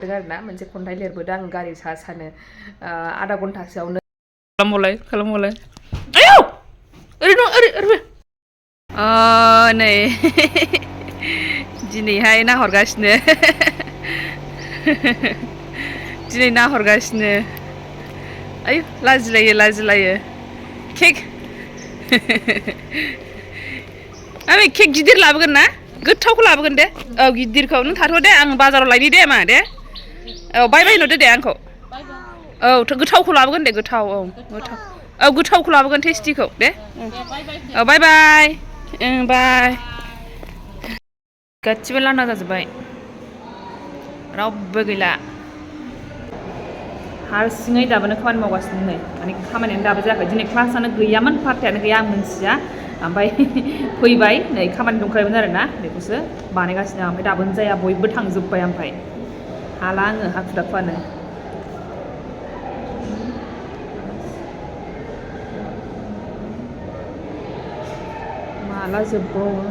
आरोना मोनसे खन्थाइ लिरबोदों आं गारि सा सानो आधा घन्टासोआवनो खालामबावलाय आयौ ओरै नै दिनैहाय नाहरगासिनो दिनै नाहरगासिनो आयौ लाजिलायो केक आं केक गिदिर लाबोगोन ना गोथावखौ लाबोगोन दे औ गिदिरखौ नों थाथ' दे आं बाजाराव लायनि दे मा दे औ बाय होनहरदो दे आंखौ औ गोथावखौ लाबोगोन दे गोथाव गोथावखौ लाबोगोन टेस्टिखौ दे औ बाय बाय गासिबो लान्दा जाजोब्बाय रावबो गैला हारसिङै दाबोनो खामानि मावगासिनो नै माने खामानियानो दाबो जायाखै दिनै क्लासआनो गैयामोन पार्टियानो गैया आं मिन्थिया ओमफ्राय फैबाय नै खामानि दंखायोमोन आरोना बेखौसो बानायगासिनो ओमफ्राय दाबोनो जाया बयबो थांजोब्बाय ओमफ्राय हाला आङो हाखु दाखुआनो माला जोबबावो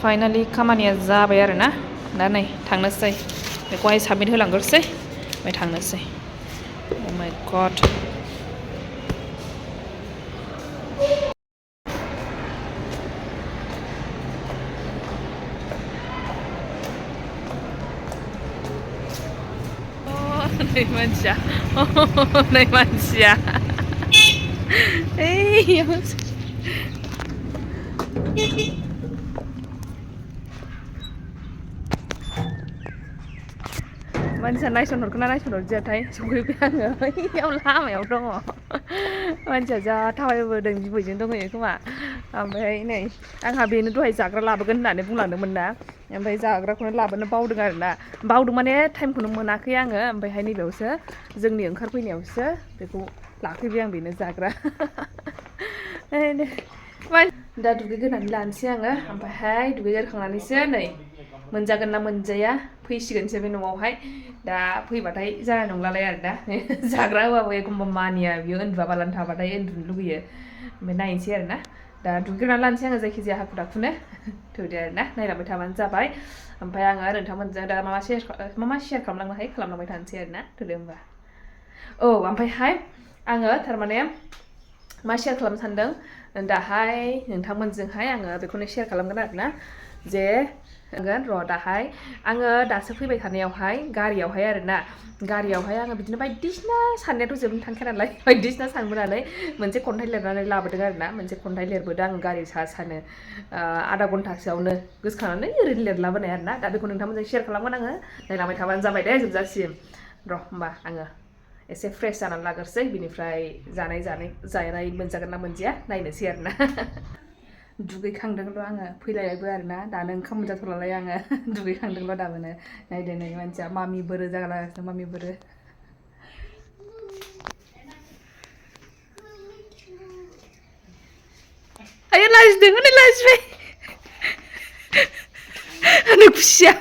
फाइनालि खामानिया जाबाय आरोना दा नै थांनोसै बेखौहाय साबमिट होलांग्रोसै ओमफ्राय थांनोसै अ माय गड नै मानसिया मानसिया नायसनहरखोना नायसनहरदियाथाय सफैबाय आङो बैयाव लामायाव दङ मानसिया जा थाबायबोदों बिबैजों दंहैयो खोमा ओमफ्राय नै आंहा बेनो दहाय जाग्रा लाबोगोन होननानै बुंलांदोंमोन ना ओमफ्राय जाग्राखौनो लाबोनो बावदों आरोना बावदों माने टाइमखौनो मोनाखै आङो ओमफ्रायहाय नैबेयावसो जोंनि ओंखारफैनायावसो बेखौ लाफैबाय आं बेनो जाग्रा दा दुगैग्रोनानै लानोसै आङो ओमफ्रायहाय दुगैग्रोखांनानैसो नै मोनजागोन ना मोनजाया फैसिगोनसो बे न'आवहाय दा फैबाथाय जानाय नंलालाय आरो दा जाग्रा होबाबो एखमबा मानिया बियो उन्दुआबालानो थाबाथाय उन्दुनो लुगैयो ओमफ्य नायनोसै आरोना दा दुगैग्रोनानै लानोसै आङो जायखिजाया हाखु दाखुनो थौदो आरोना नायलांबाय थाबानो जाबाय ओमफ्राय आङो नोंथांमोनजों दा मा शेयार खालामलांनो हायो खालामलांबाय थानोसै आरोना थौदो होमबा औ ओमफ्रायहाय आङो थारमाने मा शेयार खालामनो सानदों दाहाय नोंथांमोनजोंहाय आङो बेखौनो शेयार खालामगोन आरोना जे र' दाहाय आङो दासो फैबाय थानायावहाय गारियावहाय आरोना गारियावहाय आङो बिदिनो बायदिसिना साननायाथ' जोबनो थांखाया नालाय बायदिसिना सानबोनानै मोनसे खन्थाइ लिरनानै लाबोदों आरोना मोनसे खन्थाइ लिरबोदों आं गारि सा सानो आधा घन्टासोआवनो गोसोखांनानै ओरैनो लिरलाबोनाय आरोना दा बेखौ नोंथांमोनजों शेयार खालामगोन आङो नायलांबाय थाबानो जाबाय दे जोबजासिम र' होमबा आङो एसे फ्रेश जानानै लाग्रोसै बिनिफ्राय जानाय मोनजागोन ना मोनजाया नायनोसै आरोना दुगैखांदोंल' आङो फैलायबायबो आरोना दानो ओंखाम मोनजाथ'लालाय आङो दुगैखांदोंल' दाबोनो नायदो नै मानसिया मामि बोरो जागालागासिनो मामि बोरो आयो लाजिदों हनै लाजिबाय हनै खुसिया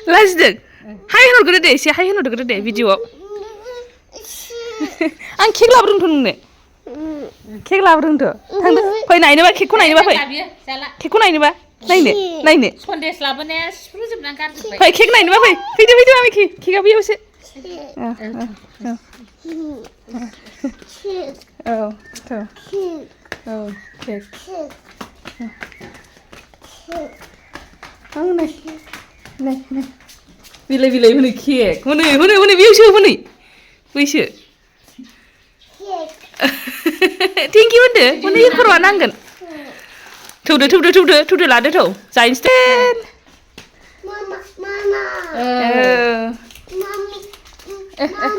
लाजिदों हाय होनहरग्रो दे एसे हाय होनहरग्रो दे भिडिअआव आं केक लाबोदोंथ' नोंनो केक लाबोदोंथ' थांदो फै नायनोबा केकखौ नायनोबा फै केकखौ नायनोबा नायनो सन्देश लाबोनाया सिफ्रुजोबनानै गारजोब्बाय फै केक नायनोबा फैदो मामिखि केकआ बैयावसो औ केक नै बिलाइ हनै केक हनै बेयावसो हनै बैसो थेंकिउ होनदो हनै खर'आ नांगोन थौदो लादो थौ जायनोसै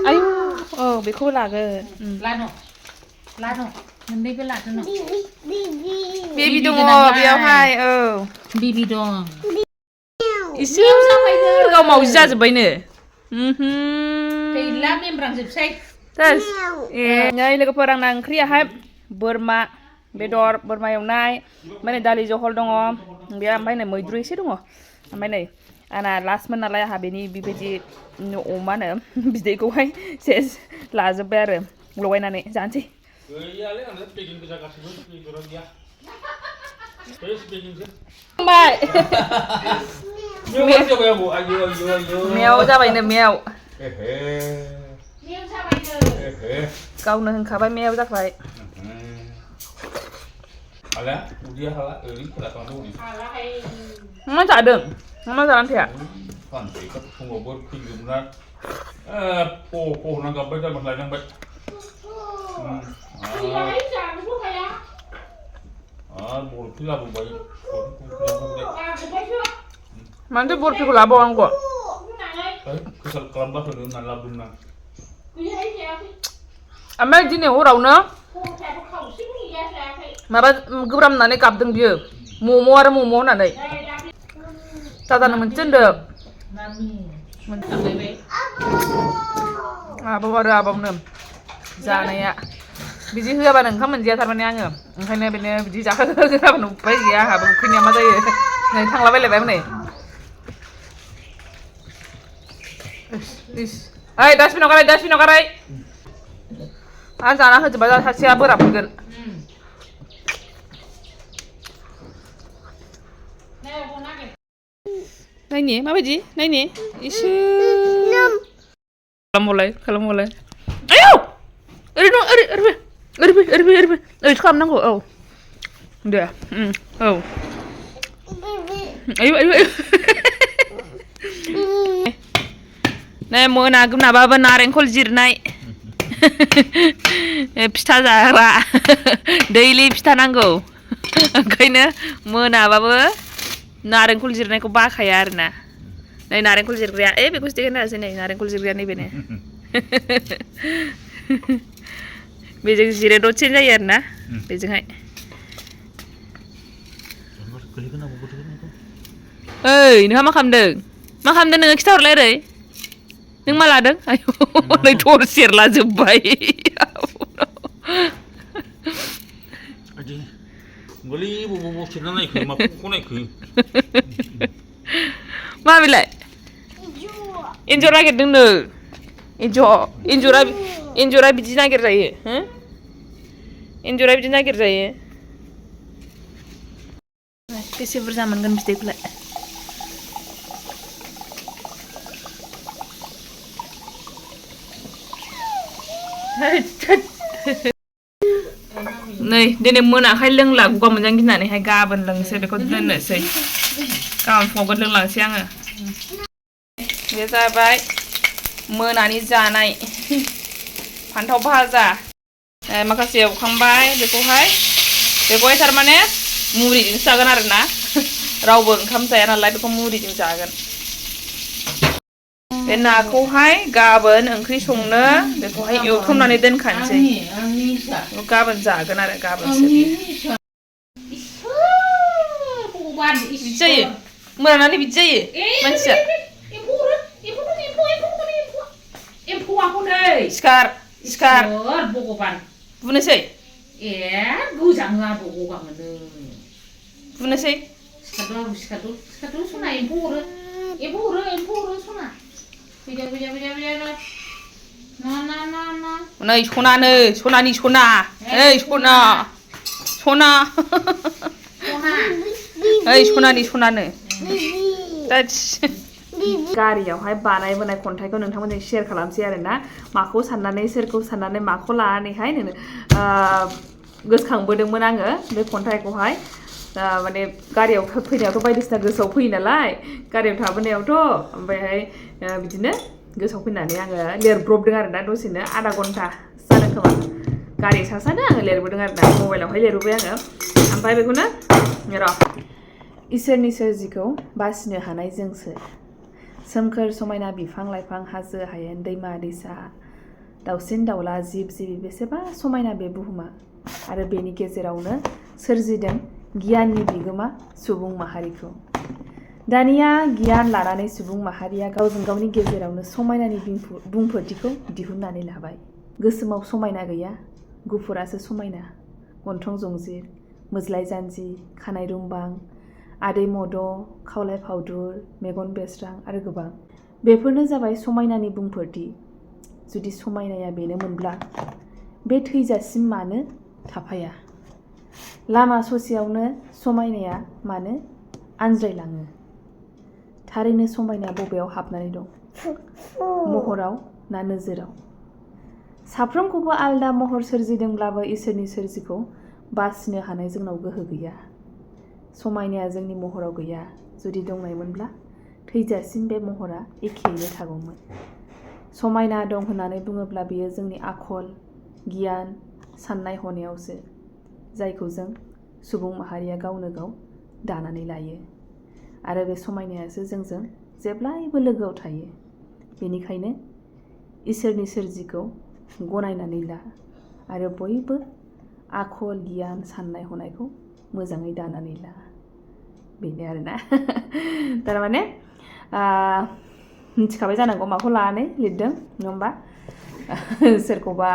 आयौ औ बेखौबो लागोन लानो मोननैबो लादो बेबि दङ बेयावहाय औ बेबि दं इसोर गाव मावजि जाजोब्बायनो गैला मेमब्रांजोबसै नै लोगोफोर आंना ओंख्रियाहाय बोरमा बेदर बोरमा एवनाय ओमफ्राय नै दालि जहल दङ बे ओमफ्राय नै मैद्रु एसे दङ ओमफ्राय नै आंना लास्टमोन नालाय आंहा बेनि बेबायदि अमानो बिदैखौहाय सेस लाजोब्बाय आरो लगायनानै जानोसै गैयालै आंना पेकिं गोजा गासैबो बेदरा गैया सेस पेकिंसो बाय मेव जाबाय आबौ आयौ आयौ आयौ मेव जाबायनो मेव एहे मेव जाबायनो एहे गावनो होनखाबाय मेव जाबाय हाला उदैया हाला ओरैनो खेला खालामदों हनै हालाहाय मा जादों मा जानानै थाया सानसेखौ फुङावबो फैदोंमोन फ' होनना गाबबाय जारमान लायनांबाय गैयाहाय जानोबो हाया बरफि लाबोबाय लाबोबायसो मानोथो बरफिखौ लाबावनांगौ केसाल खालामबा होनो होननानै लाबोदोंमोन आं गैयाहाय जायाखै ओमफ्राय दिनै हरावनो खरसायाबो खावसेबो गैया जायाखै माबा गोब्राब होननानै गाबदों बियो मम' आरो मम' होननानै दादानो मोनसे होनदों आबाव आरो आबावनो जानाया बिदि होआबानो ओंखाम मोनजाया थारमाने आङो ओंखायनो बेनो बिदि जाहोआबानो उपाय गैया आंहाबो उखैनाया मा जायो नै थांलाबायलायबाय हनै ओइ डास्टबिनाव गारै आं जाना होजोबबा सासेया बोरा फैगोन नायनि माबायदि नायनि इसो खालामबावलाय आयौ ओरैनो ओरैसो खालामनांगौ औ दे औ आयौ नै मोनाबाबो नारेंखल जिरनाय फिथा जाग्रा दैलि फिथा नांगौ ओंखायनो मोनाबाबो नारेंखल जिरनायखौ बाखाया आरोना नै नारेंखल जिरग्राया बेखौसो देखायनो हासै नै नारेंखल जिरग्राया नैबेनो बेजों जिरो दसेनो जायो आरोना बेजोंहाय ओइ नोंहा मा खालामदों नोङो खिथाहरलाय ओरै नों मा लादों आयौ नै थर सेरला जोब्बाय गोलै बबाव सेरना नायखो माखौ नायखो मा बेलाय एन्जर नागिरदोंनो एन्जरा बिदि नागिरजायो हो एन्जरा बिदि नागिरजायो बेसे बुरजा मोनगोन बिदैखौलाय नै दिनै मोनाखाय लोंला गगा मोनजां गिनानैहाय गाबोन लोंसै बेखौ दोननोसै गाबोन फुङावबो लोंलांसै आङो बे जाबाय मोनानि जानाय फान्थाव भाजा माखासे एवखांबाय बेखौहाय थारमाने मुरिजोंसो जागोन आरोना रावबो ओंखाम जाया नालाय बेखौ मुरिजों जागोन बे नाखौहाय गाबोन ओंख्रि संनो बेखौहाय एवथुमनानै दोनखानोसै गाबोन जागोन आरो गाबोनसो बिदि जायो मोनानानै बिदि जायो मानसिया सिखार भगबान बुनोसै गोजाङो आब' गगा मोनो बुनोसै सिखारदो सना एम्फौ हरो सना फैदो नै सनानि सना ओइ सना ओइ सनानि सनानो गारियावहाय बानायबोनाय खन्थाइखौ नोंथांमोनजों शेयार खालामसै आरोना माखौ साननानै सोरखौ साननानै माखौ लानानैहाय गोसोखांबोदोंमोन आङो बे खन्थाइखौहाय माने गारियाव फैनायावथ' बायदिसिना गोसोआव फैयो नालाय गारियाव थाबोनायावथ' ओमफ्रायहाय बिदिनो गोसोआव फैनानै आङो लिरब्रबदों आरोना दसेनो आधा घन्टा जादों खोमा गारि सानो आङो लिरबोदों आरोना मबाइलावहाय लिरबोबाय आङो ओमफ्राय बेखौनो इसोरनि सोरजिखौ बासिनो हानाय जोंसो सोमखोर समायना बिफां लाइफां हाजो हायेन दैमा दैसा दाउसिन दाउला जिब जिबि बेसेबा समायना बे बुहुमा आरो बेनि गेजेरावनो सोरजिदों गियाननि बिगोमा सुबुं माहारिखौ दानिया गियान लानानै सुबुं माहारिया गावजों गावनि गेजेरावनो समायनानि बुंफोरथिखौ दिहुननानै लाबाय गोसोमाव समायना गैया गुफुरासो समायना गन्थं जंजिर मोज्लाय जानजि खानाय रुंबां आदै मद', खावलाय फावदुर, मेगन बेस्रां आरो गोबां। बेफोरनो जाबाय समायनानि बुंफोरथि। जुदि समायनाया बेनोमोनब्ला बे थैजासिम मानो थाफाया? लामा ससेयावनो समायनाया मानो आनज्रायलाङो? थारैनो समायनाया बबेयाव हाबनानै दं? महराव ना नोजोराव? साफ्रोमखौबो आलदा महर सोरजिदोंब्लाबो इसोरनि सोरजिखौ बासिनो हानाय जोंनाव गोहो गैया। समायनाया जोंनि महराव गैया। जुदि दंनायमोनब्ला थैजासिम बे महरा एखेयैनो थागौमोन। समायना दं होननानै बुङोब्ला बेयो जोंनि आखल, गियान, साननाय हनायावसो, जायखौ जों सुबुं माहारिया गावनो गाव दानानै लायो। आरो बे समायनायासो जोंजों जेब्लायबो लोगोआव थायो। बेनिखायनो इसोरनि सोरजिखौ गनायनानै ला आरो बयबो आखल, गियान, साननाय हनायखौ मोजाङै दानानै ला। बेनो आरोना। थारमाने मिथिखाबाय जानांगौ माखौ लानानै लिरदों, नङा होमबा? सोरखौबा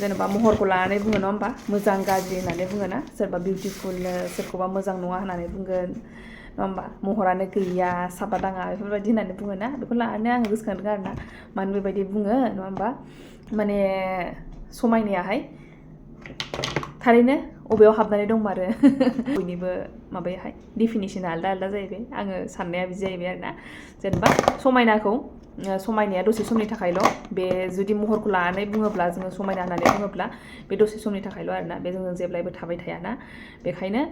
जेनेबा महरखौ लानानै बुङो, नङा होमबा? मोजां गाज्रि होननानै बुङोना, सोरबा बिउटिफुलनो, सोरखौबा मोजां नङा होननानै बुंगोन, नङा होमबा? महरानो गैया, साबा दाङा बेफोरबायदि होननानै बुङोना, बेखौ लानानै आङो गोसोखांदों आरोना। मानो बेबायदि बुङो, नङा होमबा? माने समायनायाहाय थारैनो अबेयाव हाबनानै दंमारो? बयनिबो माबायाहाय डिफिनिसना आलदा आलदा जाहैबाय। आङो साननाया बिदि जाहैबाय आरोना। जेनेबा समायनाया दसे समनि थाखायल'। बे जुदि महरखौ लानानै बुङोब्ला, जोङो समायना होननानै बुङोब्ला बे दसे समनि थाखायल' आरोना। बे जोङो जेब्लायबो थाबाय थायाना। बेखायनो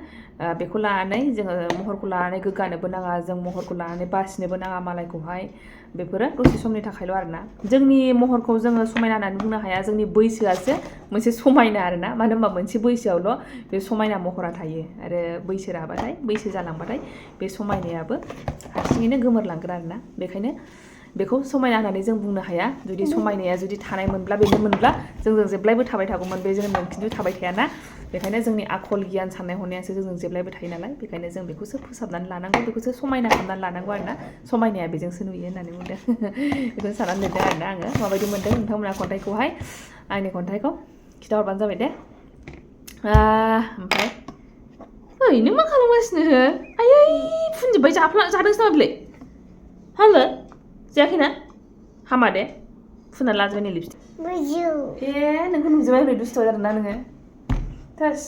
बेखौ लानानै जोङो महरखौ लानानै गोग्गानोबो नाङा, जों महरखौ लानानै बासिनोबो नाङा मालायखौहाय। बेफोरो दसे समनि थाखायल' आरोना। जोंनि महरखौ जोङो समायना होननानै बुंनो हाया। जोंनि बैसोआसो मोनसे समायना आरोना। मानो होनबा मोनसे बैसोआवल' बे समायना महरा थायो। आरो बैसो राबाथाय, बैसो जालांबाथाय बे समायनायाबो हारसिङैनो गोमोरलांगोन आरोना। बेखायनो बेखौ समायना होननानै जों बुंनो हाया। जुदि समायनाया जुदि थानायमोनब्ला, बेनोमोनब्ला जोंजों जेब्लायबो थाबाय थागौमोन। बे जोंजों खिन्थु थाबाय थायाना। बेखायनो जोंनि आखल, गियान, साननाय हनायासो जोंजों जेब्लायबो थायो नालाय। बेखायनो जों बेखौसो फोसाबनानै लानांगौ, बेखौसो समायना खालामनानै लानांगौ आरोना। समायनाया बेजोंसो नुयो होननानै बुंदों। बेखौनो साननानै लिरदों आरोना आङो। माबायदि मोनदों नोंथांमोना खन्थाइखौहाय? आंनि खन्थाइखौ खिन्थाहरबानो जाबाय दे। ओमफ्राय ओइ, नों मा खालामगासिनो? आयै, फुनजोब्बाय, जादोंसो नामा बिलाय? हालो जायाखैना? हामा दे, फुननानै लाजोब्बाय नै लिपस्टिक। नोंखौ नुजोब्बाय हनै दुस्थ' जादोंना नोङो? थोस।